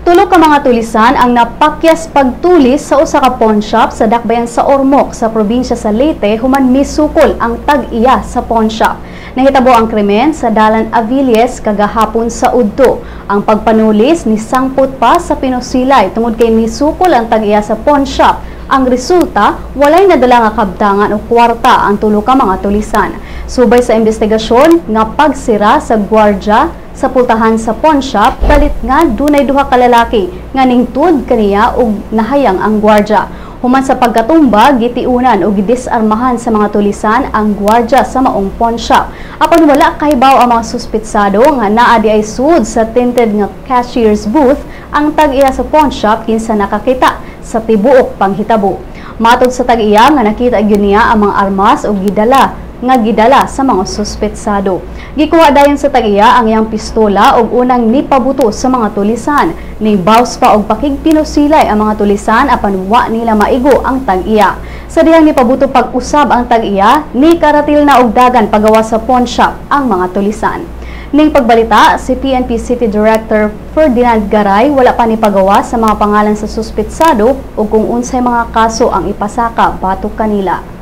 Tulo ka mga tulisan ang napakyas pagtulis sa usa ka pawn shop sa dakbayan sa Ormoc sa probinsya sa Leyte human misukol ang tag-iya sa pawn shop. Nahitabo ang krimen sa Dalan Aviles kagahapon sa udto. Ang pagpanulis ni sangpot pa sa pinusilay tungod kay misukol ang tag-iya sa pawn shop. Ang resulta, walay nadala nga kabtangan o kwarta ang tulo ka mga tulisan. Subay sa investigasyon nga pagsira sa gwardya sa pultahan sa pawn shop, kalit nga dunay duha ka lalaki nga ningtud kaniya og nahayang ang gwardya. Human sa pagkatumba, gitiunan og gidisarmahan sa mga tulisan ang gwardya sa maong pawn shop. Apan wala kahibaw ang mga suspetsado nga naa diay sud sa tinted nga cashier's booth ang tag-iya sa pawn shop kinsa nakakita sa tibuok panghitabo. Matod sa tag-iya nga nakita gyud niya ang mga armas og gidala nga gidala sa mga suspetsado. Gikuha dayon sa tag-iya ang iyang pistola ug unang nipabuto sa mga tulisan. Nibaws pa og pakigpinusilay ang mga tulisan apan wa nila maigo ang tag-iya. Sa dihang nipabuto pag-usab ang tag-iya, ni karatil na og dagan pagawas sa pawn shop ang mga tulisan. Ning pagbalita, si PNP City Director Ferdinand Garay wala pa ni pagawas sa mga pangalan sa suspetsado o kung unsay mga kaso ang ipasaka batok kanila.